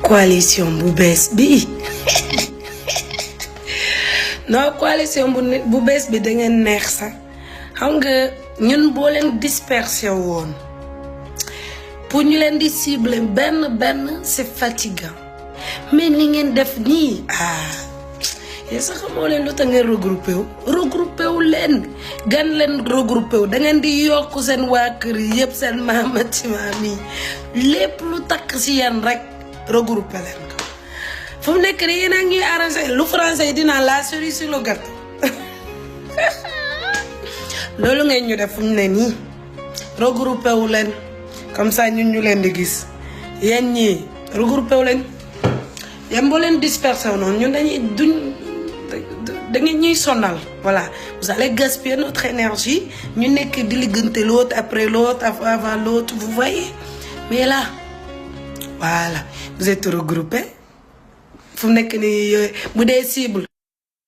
coalition bu bees bi non coalition bu bees bi da ngeen neex sax xam nga ñun boo leen dispersé woon pour ñu leen di cibler benn c'est fatigant mais ni ngeen def nii yéen sax xamoo leen lu tax ngeen regroupé wu leen gan leen regroupé wu da ngeen di yokk seen waa kër yi yëpp seen maamati maam yi lépp lu takk si yéen rek regroupé leen ko fu mu nekk nii yéen a ngi arrangé lu français yi dinaa la cerise sur le gâteau loolu ngeen ñu def fu mu ne nii regroupé wu leen comme ça ñun ñu leen di gis yéen ñii regroupé wu leen yéen boo leen dispersé wu noonu ñun da ngeen ñuy sonal voilà vous allez gaspiller notre énergie ñu nekk di liggante l'autre après l'autre avant l'autre vous voyez mais là voilà vous êtes regroupés fu mu nekk nii bu dee cible